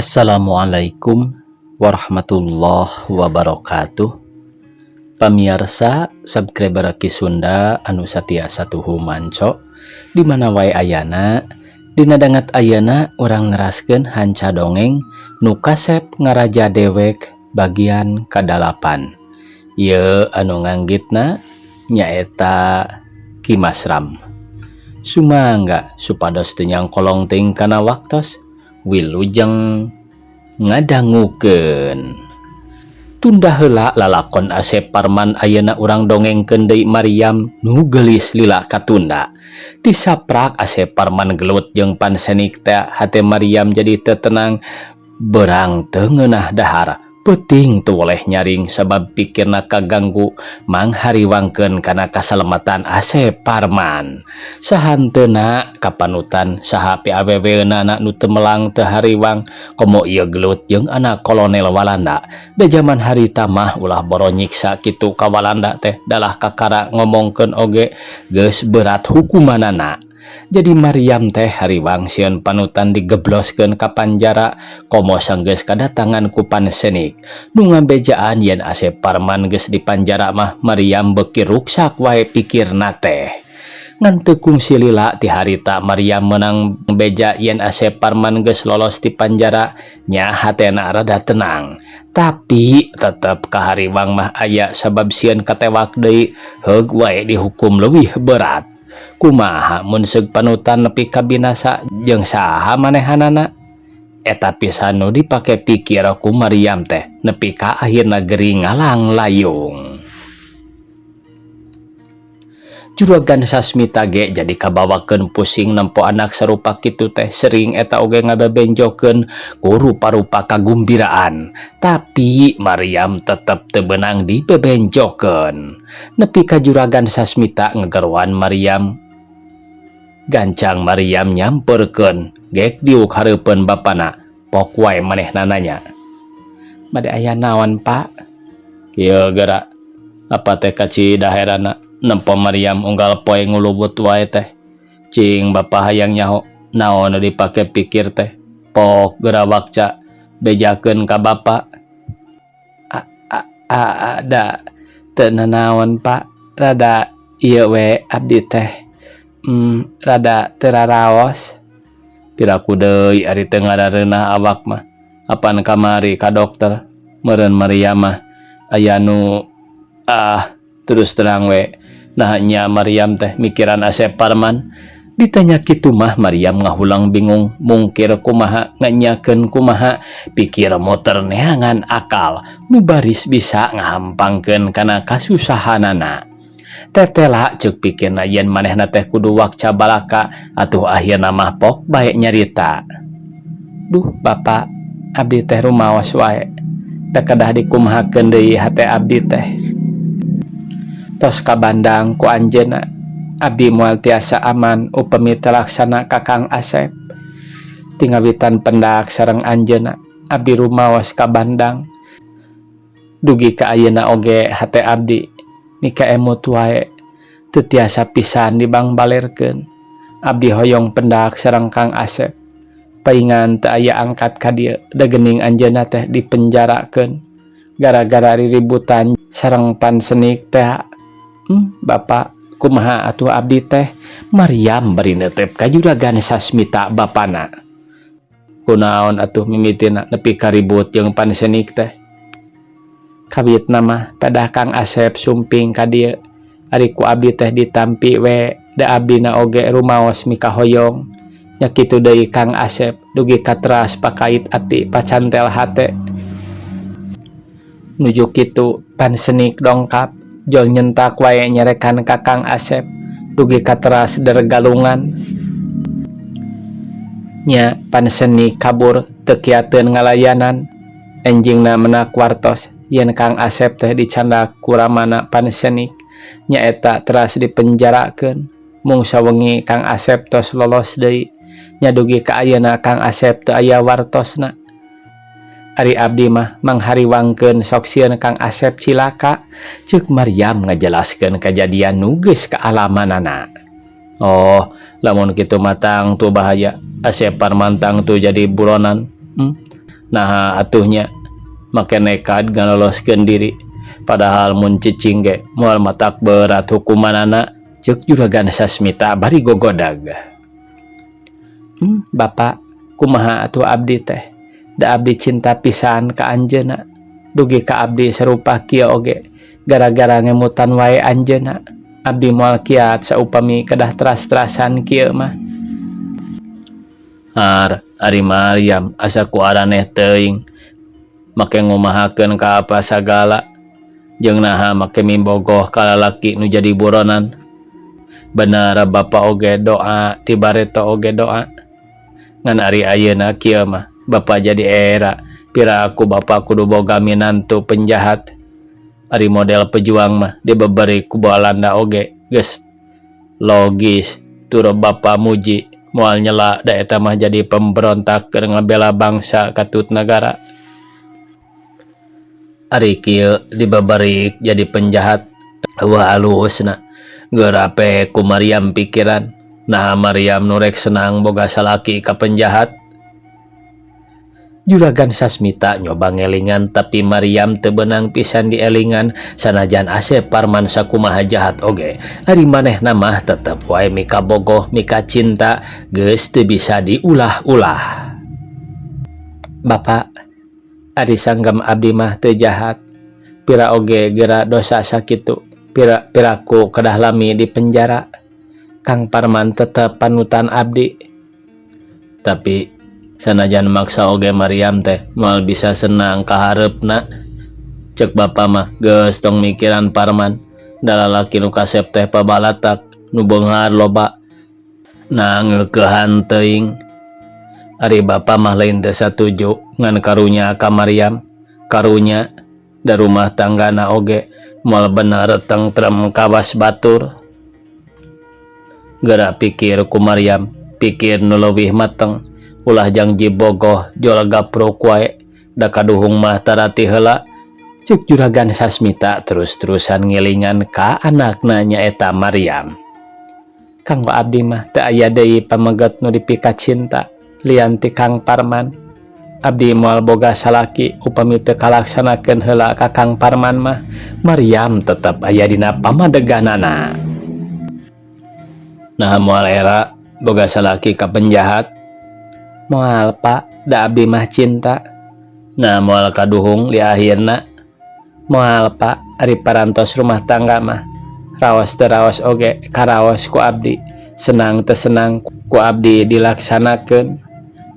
Assalamualaikum warahmatullahi wabarakatuh. Pamiarsa subscriber Ki Sunda anu satia satuhu manco di mana wae ayana. Dina danget ayeuna urang neraskeun hanca dongeng Nu Kasep Ngaraja Dewek bagian kadalapan. Ieu anu nganggitna nyaeta Ki Masram. Sumangga supados teu nyangkolong teuing kana waktos. Wilujeng ngadangukeun. Tunda heula lalakon Asep Parman, ayeuna urang dongengkeun deui Maryam nu geulis lila katunda. Ti saprak Asep Parman gelut jeung Pansenik teh, hate Maryam jadi teu tenang. Beurang teu ngeunah dahar, peuting teu woleh nyaring sabab pikirna kaganggu manghariwangkeun kana kasalamatan Asep Parman. Sahanteuna kapanutan saha piaweweunana nu teu melang teu hariwang, komo ieu gelut jeung anak kolonel Walanda. Da jaman harita mah ulah boro nyiksa kitu ka Walanda teh, dalah kakara ngomongkeun oge geus berat hukumanana. Jadi Maryam teh hariwang sieun panutan digebloskeun ka panjara, komo sanggeus kadatangan ku Pansenik nu ngabejaan yen Asep Parman geus dipanjara mah. Maryam beuki ruksak wae pikirna teh. Ngan teu kungsi lila ti harita Maryam meunang beja yen Asep Parman geus lolos ti panjara, nya hatena rada tenang, tapi tetep kahariwang mah aya sabab sieun katewak deui, heug wae dihukum leuwih berat. Kumaha mun seug panutan nepi ka binasa, jeung saha manehanana? Eta pisan nu dipake pikir ku Maryam teh nepi ka akhirna gering ngalang layung. Juragan Sasmita ge jadi kabawakeun pusing nempo anak sarupa kitu teh. Sering eta oge ngabebenjokeun ku rupa-rupa kagumbiraan, tapi Maryam tetep teu beunang dibebenjokeun nepi ka Juragan Sasmita ngegeroan Maryam. Gancang Maryam nyamperkeun gek diuk hareupeun bapana. Pok wae manehna nanya, "Bade aya naon, Pak?" "Kieu geura, apa teh kacida herana nempo Maryam unggal poe ngulubut wae teh. Cing bapa hayang nyaho naon nu dipake pikir teh. Pok geura wakca bejakeun ka bapa." "A, a, a, ada teu nanaon, Pak. Rada ieu we abdi teh, rada teu raraos." "Piraku deui ari teu ngarareunah awak mah? Apan kamari ka dokter? Meureun Maryam mah aya nu, ah, terus terang we. Nah nya Maryam teh mikiran Asep Parman?" Ditanya kitu mah Maryam ngahulang bingung, mungkir kumaha, ngenyakeun kumaha. Pikir muter neangan akal nu baris bisa ngahampangkeun kana kasusahanana. Tetela ceuk pikirna yen manehna teh kudu wakca balaka. Atuh akhirna mah pok bae nyarita, "Duh Bapak, abdi teh rumaos wae da kedah dikumahakeun deui hate abdi teh. Tos kabandang ku anjeunna abdi moal tiasa aman upami teu laksana ka Kang Asep. Ti ngawitan pendak sareng anjeunna abdi rumaos kabandang dugi ka ayeuna oge hate abdi mikaemut wae, teu tiasa pisan dibangbalerkeun. Abdi hoyong pendak sareng Kang Asep, paingan teu aya angkat ka dieu. Da geuning anjeunna teh dipenjarakeun gara-gara riributan sareng Pansenik teh. Bapak, kumaha atuh abdi teh?" Maryam bari neuteup ka Juragan Sasmita bapana. "Kunaon atuh mimitina nepi ka ribut jeung Pansenik teh?" "Kawitna mah pedah Kang Asep sumping ka dieu. Ari ku abdi teh ditampi we, da abdina oge rumaos mikahoyong. Nya kitu deui Kang Asep, dugi ka teras pakait ati pacantel hate. Nuju kitu Pansenik dongkap jol nyentak wae nyerekan ka Kang Asep dugi ka teras dergalungan. Nya Pansenik kabur teu kiateun ngalayanan. Enjingna menak wartos yen Kang Asep teh dicandak ku ramana Pansenik, nyaeta teras dipenjarakeun. Mung sawengi Kang Asep tos lolos deui. Nya dugi ka ayeuna Kang Asep teu aya wartosna. Ari abdi mah manghariwangkeun sok sieun Kang Asep cilaka," ceuk Maryam ngajelaskeun kajadian nu geus kaalamanana. "Oh, lamun kitu mah tangtu bahaya. Asep Parman tangtu jadi buronan." Naha atuh nya make nekad ngaloloskeun diri padahal mun cicing ge moal matak berat hukumanana ceuk Juragan Sasmita bari gogodag. Bapa kumaha atuh abdi teh da abdi cinta pisan ka anjeunna dugi ka abdi sarupa kieu oge gara-gara ngemutan wae anjeunna abdi moal kiat saupami kedah teras-terasan kieu mah. Har ari Maryam asa ku araneh teuing make ngumahakeun ka apa sagala jeung naha make mimbogoh ka lalaki nu jadi buronan. Bener bapa oge doa ti bareto oge doa ngan ari ayeuna kieu mah bapa jadi era piraku bapa kudu boga minantu penjahat. Ari model pejuang mah dibeberi ku Walanda oge geus logis turo bapa muji moal nyela da eta mah jadi pemberontak keur ngabela bangsa katut nagara. Ari kieu dibeberik jadi penjahat eueuh alusna geura pe ku Maryam pikiran naha Maryam nu rek senang boga salaki ka penjahat. Juragan Sasmita nyoba ngelingan tapi Maryam teu beunang pisan dielingan sanajan Asep Parman sakumaha jahat oge ari manehna mah tetep wae mika bogoh mika cinta geus teu bisa diulah-ulah. Bapa ari sanggem abdi mah teu jahat pira oge geura dosa sakitu pira piraku kedah lami di penjara Kang Parman tetep panutan abdi. Tapi sanajan maksa oge Maryam teh moal bisa senang kahareupna. Cek bapa mah geus tong mikiran Parman da lalaki nu kasep teh pabalatak nu beunghar loba na ngeukehan teuing. Ari bapa mah lain teu satuju ngan karunya ka Maryam karunya da rumah tanggana oge moal bener tentrem kawas batur. Geura pikir ku Maryam pikir nu leuwih mateng ulah jangji bogoh jol gapruk wae da kaduhung mah tarati heula. Cek Juragan Sasmita terus-terusan ngelingan ka anakna nyaeta Maryam. Kanggo abdi mah teu aya deui pameget nu dipika cinta lian ti Kang Parman. Abdi moal boga salaki upami teu kalaksanakeun heula ka Kang Parman mah. Maryam tetep aya dina pamadeganana. Nah moal era boga salaki ka penjahat. Moal pak da abdi mah cinta. Nah moal kaduhung di akhirna. Moal pak ari parantos rumah tangga mah raos teu raos oge karaos ku abdi senang teu senang ku abdi dilaksanakeun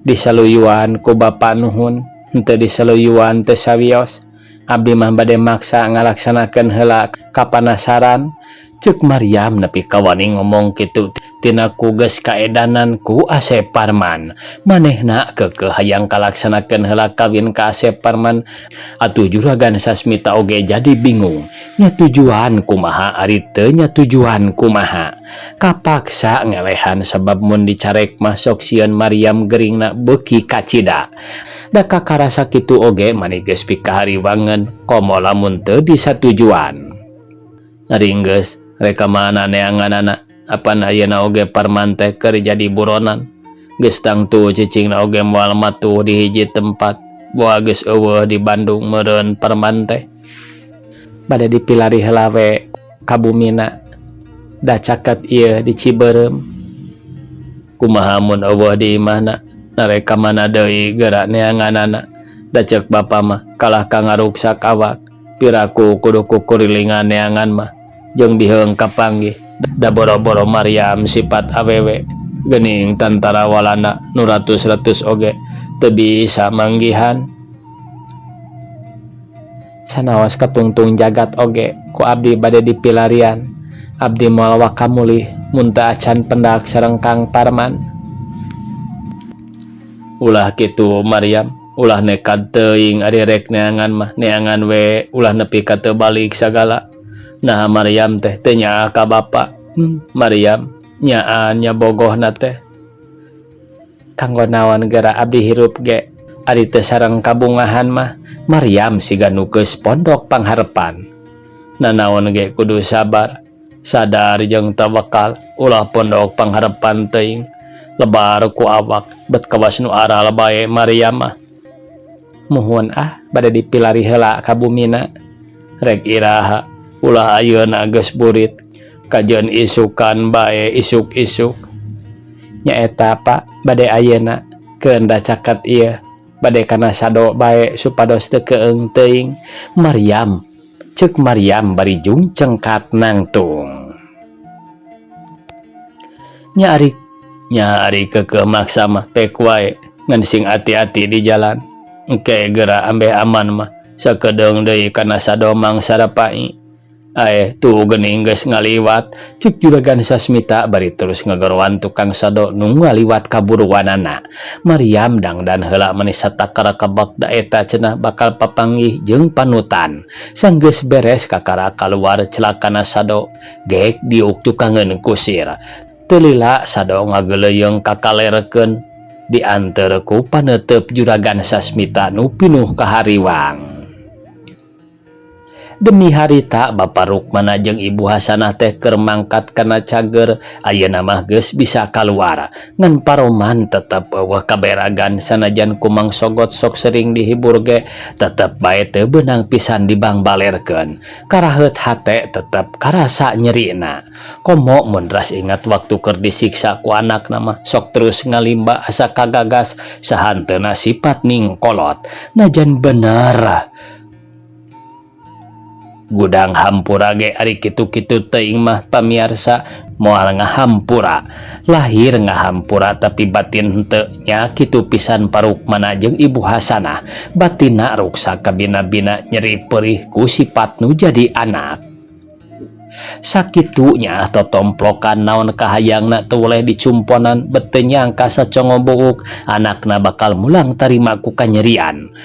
disaluyuan ku bapa nuhun henteu disaluyuan teu sawios abdi mah bade maksa ngalaksanakeun heula kapanasaran. Cek Maryam nepi ka wani ngomong kitu tina ku geus kaedanan ku Asep Parman. Manehna keukeuh hayang kalaksanakeun heula kawin ka Asep Parman. Atuh Juragan Sasmita oge jadi bingung nya tujuan kumaha ari teu nya tujuan kumaha. Kapaksa ngelehan sabab mun dicarek mah sok sieun Maryam geuringna beuki kacida. Da kakarasa kitu oge mani geus pikahariwangeun komo lamun teu disatujuan. Ari geus rek ka mana neanganana apan ayeuna oge Parman teh keur jadi buronan. Geus tangtu cicingna oge moal matuh di hiji tempat. Boa geus eueuh di Bandung meureun Parman teh. Bade dipilari heula we ka bumina da caket ieu di Cibeureum. Kumaha mun eueuh di imahna narek ka mana deui geura neanganana. Da ceuk bapa mah kalah ka ngaruksak awak piraku kudu kukurilingan neangan mah jeung biheung kapanggih da boro-boro Maryam sifat awewe geuning tantara Walanda nu ratus-ratus oge teu bisa manggihan. Sanaos katungtung jagat oge ku abdi bade dipilarian abdi moal waka mulih mun teu acan pendak sareng Kang Parman. Ulah kitu Maryam ulah nekad teuing ari rek neangan mah neangan we ulah nepi ka teu balik sagala. Nah Maryam teh teu nyaah ka bapa. Maryam nyaan nya bogohna teh. Kanggo naon geura abdi hirup ge ari teu sareng kabungahan mah. Maryam siga nu geus pondok pangharepan. Nanaon ge kudu sabar sadar jeung tawakal ulah pondok pangharepan teuing lebar ku awak bet kawas nu aral bae Maryam mah. Muhun ah bade dipilari heula ka bumina. Rek iraha ulah ayeuna geus burit kajeun isukan bae isuk-isuk. Nyaeta Pak bade ayeuna keun da caket ieu bade kana sado bae supados teu keung teuing. Maryam ceuk Maryam bari jung cengkat nangtung. Nya ari nya ari keukeuh maksa mah pek wae ngan sing ati-ati di jalan. Engke geura ambeh aman mah sakedeung deui kana sado Mang Sarapai. Aeh tuh geuning geus ngaliwat ceuk Juragan Sasmita bari terus ngageroan tukang sado nu ngaliwat kaburuanana. Maryam dangdan heula meni satakar-kabak da eta cenah bakal papanggih jeung panutan. Sanggeus beres kakara kaluar celakana sado gek diuk tukangeun kusir. Teu lila sado ngageleuyeng kakalerkeun dianteur ku paneuteup Juragan Sasmita nu pinuh kahariwang. Demi harita Bapa Rukmana jeung Ibu Hasanah teh keur mangkat kana cager ayeuna mah geus bisa kaluar. Ngan Paroman tetep eueuh kaberagan sanajan ku Mang Sogot sok sering dihibur ge tetep bae teu beunang pisan dibangbalerkeun. Karaheut hate tetep karasa nyerina. Komo mun ras ingat waktu keur disiksa ku anakna mah sok terus ngalimba asa kagagas sahanteuna sifat ningkolot. Najan bener gudang hampura ge ari kitu-kitu teuing mah pamiarsa moal ngahampura. Lahir ngahampura tapi batin henteu nya kitu pisan Parukmana jeung Ibu Hasanah. Batinna ruksak kabina-bina nyeri perih ku sifat nu jadi anak. Sakitunya totomplokan naon kahayangna teu weleh dicumponan bet teu nyangka sacongo buuk anakna bakal mulang tarima ku kanyerian.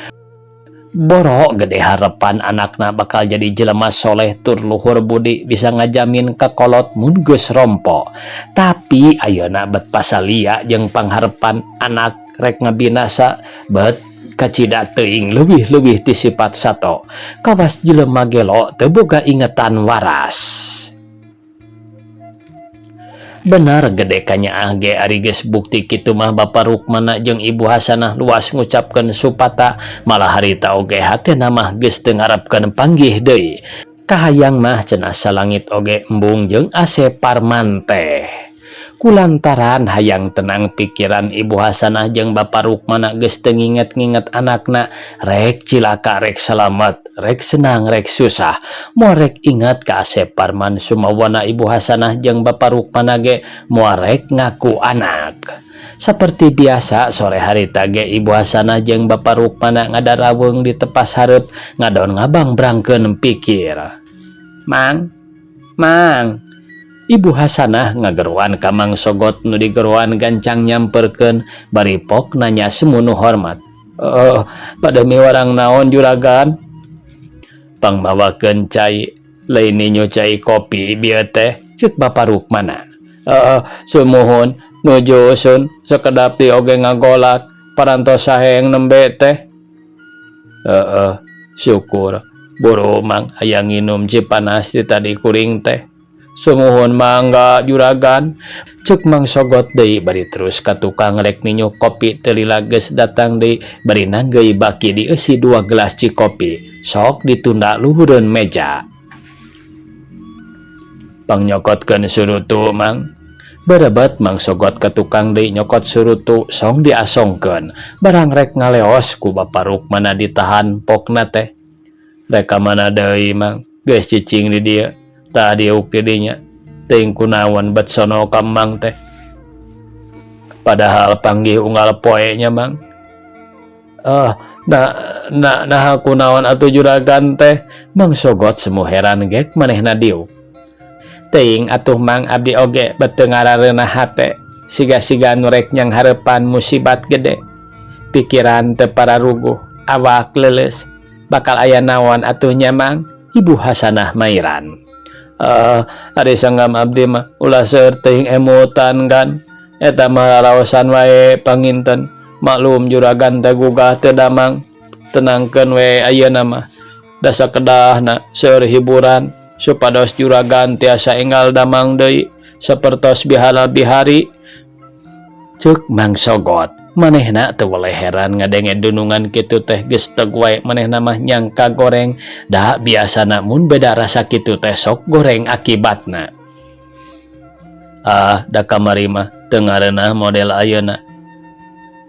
Boro gede harepan anakna bakal jadi jelema soleh tur luhur budi bisa ngajamin ka kolot mun geus rompo. Tapi ayeuna bet pasalia jeung pangharepan anak rek ngabinasa bet kacida teuing leuwih-leuwih ti sifat sato. Kawas jelema gelo teu boga ingetan waras. Bener gede kanyaah ge ari geus bukti kitu mah Bapa Rukmana jeung Ibu Hasanah luas ngucapkeun supata malah harita oge hatena mah geus teu ngarepkeun panggih deui. Kahayang mah cenah salangit oge embung jeung Asep Parman teh. Kulantaran hayang tenang pikiran Ibu Hasanah jeung Bapa Rukmana geus teu nginget-nginget anakna rek cilaka rek salamet rek senang rek susah moal rek inget ka Asep Parman sumawana Ibu Hasanah jeung Bapa Rukmana ge moal rek ngaku anak. Saperti biasa sore harita ge Ibu Hasanah jeung Bapa Rukmana ngadarawung di tepas hareup ngadon ngabangbrangkeun pikir. Mang, Mang. Ibu Hasanah ngageroan ka Mang Sogot nu digeroan gancang nyamperkeun bari pok nanya semunu hormat. Bade miwarang naon juragan? Pangmawakeun cai, lain ninyu cai kopi bieu teh, ceuk Bapa Rukmana. Sumuhun nuju sun sakedap deui oge ngagolak parantos saheng nembe teh. Heeh, syukur buru Mang hayang nginum Cipanas ti tadi kuring teh. Sumuhun mangga juragan, ceuk Mang Sogot deui bari terus ka tukang rek ninyu kopi teu lila geus datang deui bari nanggeuy baki dieusi dua gelas cikopi sok ditunda luhureun meja. Pangnyokotkeun surutu Mang. Berebet Mang Sogot ka tukang deui nyokot surutu song diasongkeun barang rek ngaleos ku Bapa Rukmana ditahan pokna teh. Rek ka mana deui Mang geus cicing di dieu. Tah diuk di dinya teuing kunaon bet sono ka Mang teh. Padahal panggih unggal poe nya Mang. Nah nah naha kunaon atuh juragan teh. Mang Sogot semu heran gek manehna diuk. Teuing atuh Mang abdi oge bet teu ngarareunah hate siga-siga nu rek nyanghareupan musibat gede. Pikiran teu pararuguh awak leuleus bakal aya naon atuh nya Mang. Ibu Hasanah mairan. Ari sanggam abdi mah ulah seueur teuing emutan kan. Eta mah raraosan wae panginten. Maklum juragan teh gugah teu damang. Tenangkeun we ayeuna mah. Da sakedahna seueur hiburan supados juragan tiasa enggal damang deui sapertos bihala bihari. Ceuk Mang Sogot. Manehna teu weleh heran ngadenge dunungan kitu teh geus teg wae manehna mah nyangka goreng da biasana mun beda rasa kitu teh sok goreng akibatna. Ah da kamari mah teu ngareunah model ayeuna.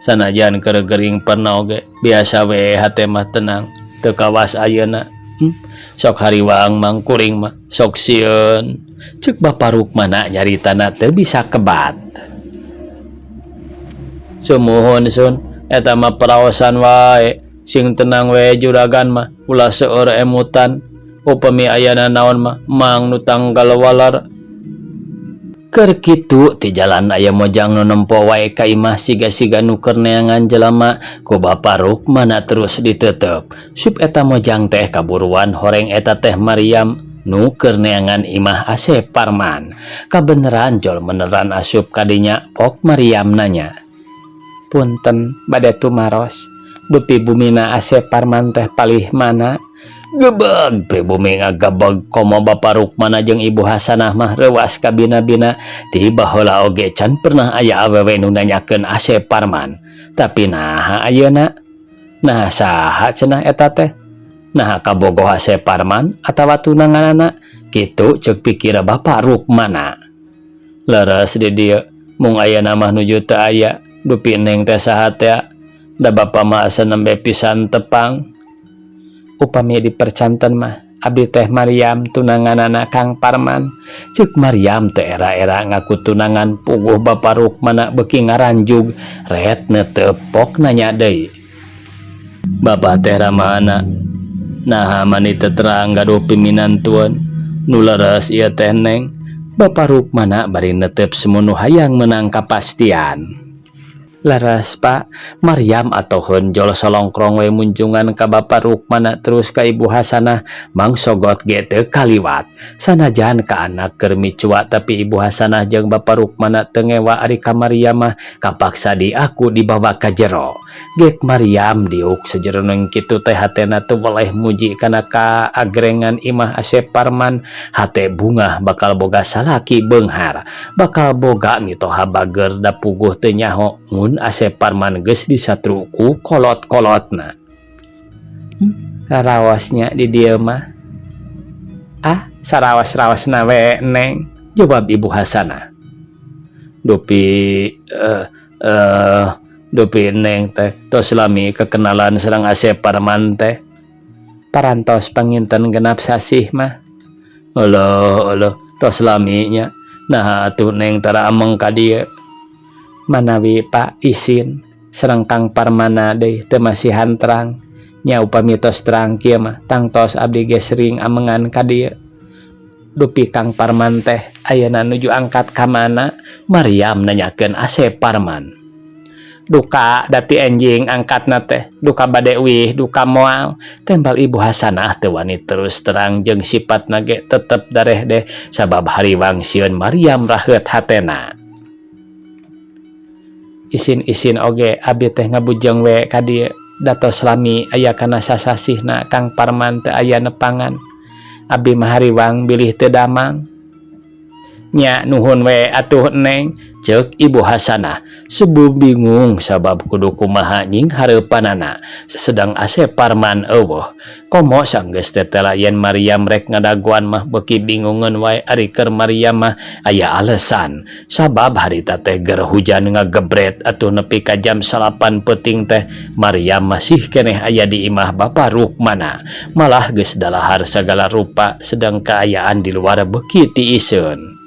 Sanajan keur gering pernah oge biasa we hate mah tenang teu kawas ayeuna. Sok hariwang mang kuring mah sok sieun. Ceuk Bapa Rukmana nyaritana teu bisa kebat. Sumuhun Sun, eta mah paraosan wae. Sing tenang we juragan mah, ulah seueur emutan. Upami aya nanaon mah mang nu tanggal walar. Keur kitu ti jalan aya mojang nu nempo wae ka imah siga-siga nu keur neangan jelema ku Bapa Rukmana terus ditetep. Sup eta mojang teh kaburuan horeng eta teh Mariam nu keur neangan imah Asep Parman. Kabeneran jol meneran asup kadinya pok Mariam nanya. Punten bade tumaros dupi bumina Asep Parman teh palih mana? Gebeg pribumi ngagebeg komo Bapa Rukmana jeung Ibu Hasanah mah reuas kabina-bina ti baheula oge can pernah aya awewe nu nanyakeun Asep Parman. Tapi naha ayeuna? Naha saha cenah eta teh? Naha kabogoh Asep Parman atawa tunanganana? Kitu ceuk pikir Bapa Rukmana. Leres di dieu mung ayeuna mah nuju teu aya. Dupi neng teh saha teh da bapa mah asa nembe pisan tepang. Upami dipercanten mah abdi teh Mariam tunanganana Kang Parman. Ceuk Mariam teh era-era ngaku tunangan puguh Bapa Rukmana beuki ngaranjug ret netepok nanya deui. Bapa teh ramana naha mani teu terang gaduh piminantueun nu leres ieu teh neng. Bapa Rukmana bari netep semunu hayang menang kapastian. Leres Pak, Mariam atoheun jol solongkrong we munjungan ka Bapa Rukmana terus ka Ibu Hasanah mang sogot ge teu kaliwat. Sanajan ka anak keur micua tapi Ibu Hasanah jeung Bapa Rukmana teu ngewa ari ka Mariam mah kapaksa diaku dibawa ka jero. Gek Mariam diuk sajeroning kitu teh hatena teu weleh muji kana kaagrengan imah Asep Parman, hate bungah bakal boga salaki beunghar, bakal boga mitoha bager da puguh teu nyaho mun Asep Parman geus disatru ku kolot-kolotna. Raraosnya di dieu mah. Ah, saraos-raosna we neng, jawab Ibu Hasanah. Dupi dupi neng teh tos lami kekenalan sareng Asep Parman teh. Parantos panginten 6 sasih mah. Uluh uluh tos lami nya. Naha atuh neng tara ameng ka dieu. Manawi Pak isin sareng Kang Parmana deui teu masihan terang. Nya upami tos terang kieu mah tangtos abdi ge sering amengan ka dieu. Dupi Kang Parman teh ayeuna nuju angkat ka mana? Mariam nanyakeun Asep Parman. Duka dati enjing angkatna teh, duka bade uih, duka moal. Tembal Ibu Hasanah teu wani terus terang jeung sipatna ge tetep dareh deh sabab hariwang sieun Mariam raheut hatena. Isin-isin oge abdi teh ngabujeng we ka dieu da tos lami aya kana sasasihna Kang Parman teu aya nepangan. Abdi mah hariwang bilih teu damang. Nya nuhun we atuh neng, ceuk Ibu Hasanah. Sebu bingung sabab kudu kumaha nying hareupanana sedang Asep Parman eueuh. Komo sanggeus tetela yen Mariam rek ngadagoan mah beuki bingungeun wae ari keur Mariam mah aya alesan. Sabab harita teh ger hujan ngagebret atuh nepi ka jam 9 peuting teh Mariam masih keneh aya di imah Bapa Rukmana. Malah geus dalahar sagala rupa sedang kaayaan di luar beuki tiiseun.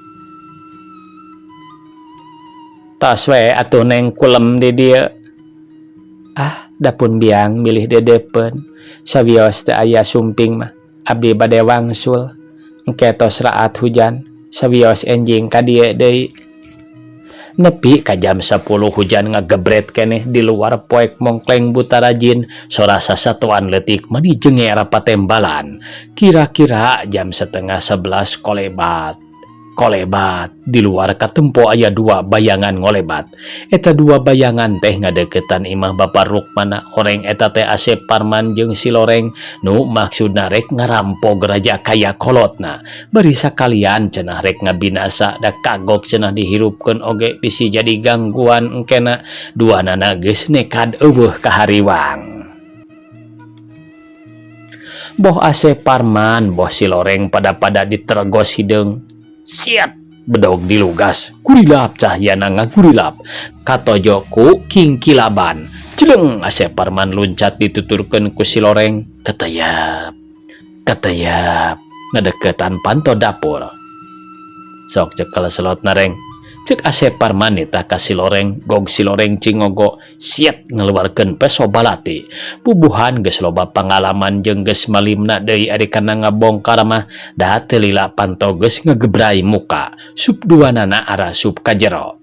Tos we atuh neng kulem di dieu. Ah, dapun biang milih dedepeun. Sawios teu aya sumping mah abdi bade wangsul. Engke tos raat hujan, sawios enjing ka dieu deui. Nepi ka jam 10 hujan ngagebret keneh di luar poek mongkleng buta rajin sora sasatoan leutik mani jengeer patembalan. Kira-kira jam 10.30 kolebat. Kolebat di luar katempo aya dua bayangan ngolebat. Eta dua bayangan teh ngadeukeutan imah Bapak Rukmana. Horeng eta teh Asep Parman jeung si Loreng nu maksudna rek ngarampog raja kaya kolotna. Bari sakalian cenah rek ngabinasa da kagok cenah dihirupkeun oge bisi jadi gangguan engkena. Duanana geus nekad euweuh kahariwang. Boh Asep Parman boh si Loreng pada-pada ditergos hideung. Siat bedog dilugas, gurilap cahyana ngagurilap katojo ku kingkilaban. Jeleng Asep Parman luncat dituturkeun ku si Loreng, keteyap keteyap ngadeukeutan panto dapur. Sok cekel selotna, Reng, cek Asep Parman nitah ka si Loreng. Gog si Loreng cingogo, siat ngeluarkeun peso balati. Bubuhan geus loba pangalaman jeung geus malimna deui ari kana ngabongkar mah, da teu lila panto geus ngegebrai muka. Sup duanana arasup ka jero.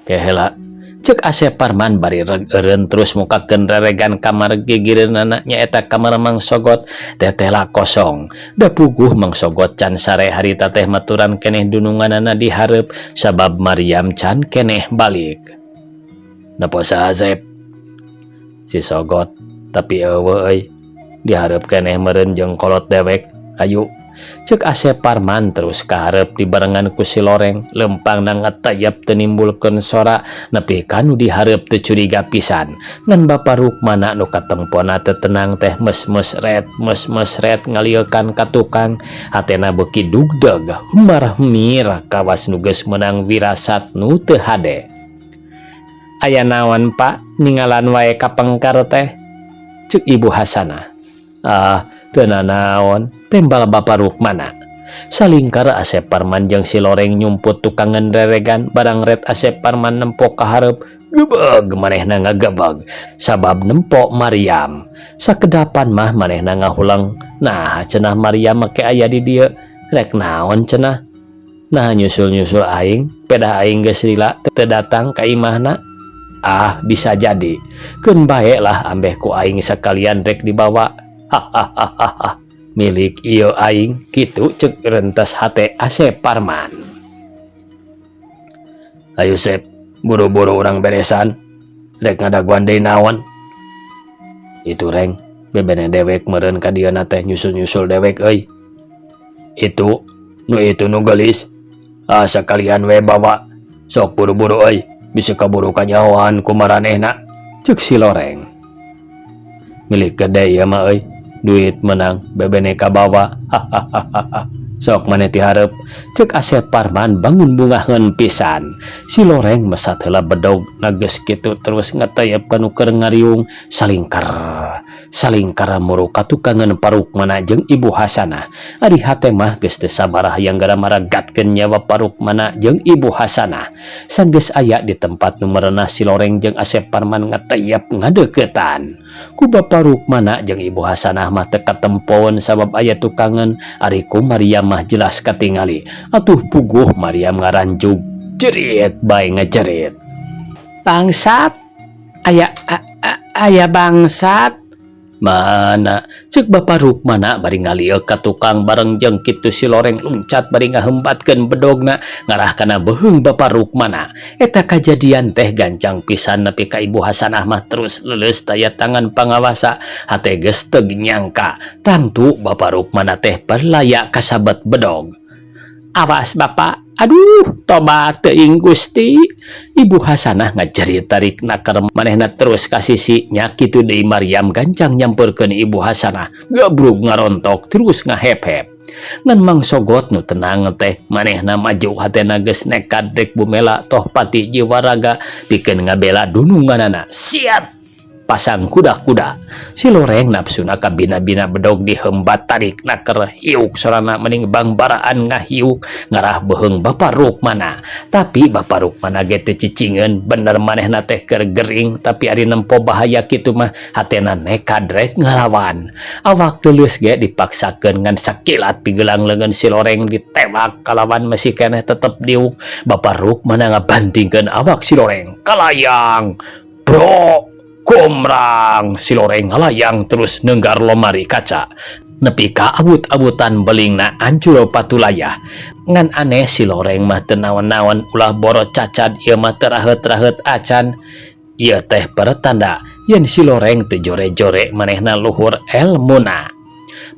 Keheula, cek Asep Parman bari reg eureun terus mukakeun reregan kamar gigireunana, nyaeta kamar Mang Sogot. Tetela kosong, da puguh Mang Sogot can sare harita teh, maturan keneh dununganana dihareup sabab Mariam can keneh balik. Nempo saha, Sep? Si Sogot, tapi euweuh euy, dihareup keneh meureun jeung kolot dewek. Hayu, cek Asep Parman terus kaharep dibarengan ku si Loreng. Lempangna ngetayap teu nimbulkeun sora nepi ka nu dihareup teu curiga pisan. Ngan Bapak Rukmana nu katempona teu tenang teh mes-mes ret mes-mes ret ngaliekan ka tukang, hatena beuki dugdeg humar-humir kawas nu geus meunang wirasat nu teu hade. Aya naon, Pak, ningalan wae ka pengker teh? Cek Ibu Hasanah. Ah, teu nanaon, tembal Bapak Rukmana. Salingkar Asep Parman jeung si Loreng nyumput tukangan reregan. Barang ret Asep Parman nempo ka hareup, gebeg manehna ngagebeg sabab nempo Mariam. Sakedapan mah manehna ngahulang, nah cenah Mariam make aya di dieu, rek naon cenah? Nah, nyusul-nyusul aing, pedah aing geus lila teu datang ka imahna. Ah, bisa jadi, keun bae lah, ambeh ku aing sakalian rek dibawa. Hahaha, milik ieu aing, kitu cek rentas hate Asep Parman. Ayo, Sep, buru-buru urang beresan. Rek ngadaguan deui naon itu, Reng? Bebene dewek meureun ka dieu teh, nyusul-nyusul dewek euy. Itu nu itu nu geulis. Ah, sakalian we bawa. Sok buru-buru euy, bisa kaburu kanyahoan ku maranehna, cek si Loreng. Milik gede ieu mah euy, duit menang bebene kabawa. Hahaha, sok maneh tihareup, cek Asep Parman bangun bungaheun pisan. Si Loreng mesat heula bedog nages kitu terus ngetayap kanu keur ngariung. Salingkar salingkar muru ka tukangan Parukmana jeung Ibu Hasanah. Ari hate mah geus teu sabar hayang gara maragatkeun nyawa Parukmana jeung Ibu Hasanah. Sanggeus aya di tempat nu merenah, si Loreng jeung Asep Parman ngetayap ngadeuketan. Ku Bapak Rukmana jeung Ibu Hasanah mah teu katempoeun sabab aya tukangan, ari ku Mariam mah jelas katingali. Atuh puguh Mariam ngaranjug, jerit bae ngejerit. Bangsat, aya aya bangsat. Mana? Cek Bapak Rukmana bari ngalieuk ka tukang. Bareng jeung kitu si Loreng luncat bari ngahembatkeun bedogna ngarah kana beuheung Bapak Rukmana. Eta kajadian teh gancang pisan nepi ka Ibu Hasanah mah terus leuleus taya tangan pangawasa, hate geus teu nyangka tangtu Bapak Rukmana teh perlaya kasabet bedog. Awas, Bapak. Aduh, tobat teuing Gusti. Ibu Hasanah ngajerit tarik naker manehna terus ka sisi nya. Kitu deui Maryam gancang nyamperkeun Ibu Hasanah, gabrug ngarontok terus ngahep-hep. Ngan Mang Sogot nu tenang teh manehna maju, hatena geus nekad rek bumela toh pati jiwa raga pikeun ngabela dununganana. Siap pasang kuda-kuda. Si Loreng nafsuna kabina-bina, bedog dihembat, tarik naker, hiuk sorana mending bangbaraan ngahiuk ngarah beuheung Bapak Rukmana. Tapi Bapak Rukmana ge teu cicingeun. Bener manehna teh keur gering, tapi ari nempo bahaya kitu mah hatena nekad rek ngalawan. Awak leuleus ge dipaksakeun, ngan sakilat pigelang leungeun si Loreng ditewak kalawan masih keneh tetep diuk. Bapak Rukmana ngabantingkeun awak si Loreng kalayang, bro komrang. Si Loreng ngalayang terus nenggar lomari kaca nepi ka awut-awutan belingna ancur patulayah. Ngan aneh, si Loreng mah teu naon-naon, ulah boro cacad, ieu mah teu raheut-raheut acan. Ieu teh pertanda yen si Loreng teu jore-jore, manehna luhur elmuna.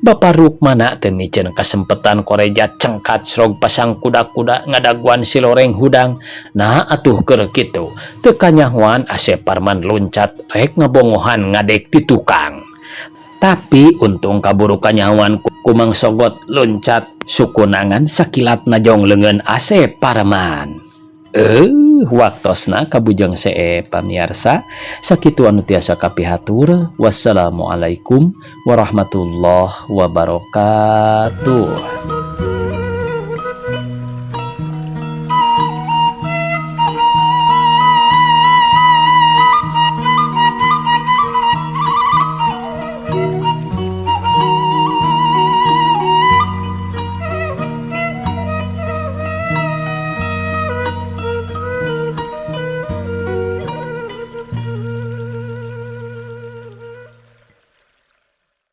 Bapak Rukmana teu miceun kasempetan, koreja cengkat srog pasang kuda-kuda ngadaguan si Loreng hudang. Nah atuh, keur kitu teu kanyahoan Asep Parman luncat rek ngabongohan ngadek ti tukang. Tapi untung kaburu kanyahoan ku Mang Sogot, luncat sukuna ngan sakilat najong leungeun Asep Parman. Waktosna kabujeng seep, pamiarsa. Sakitu anu tiasa kapihatur. Wassalamualaikum warahmatullahi wabarakatuh.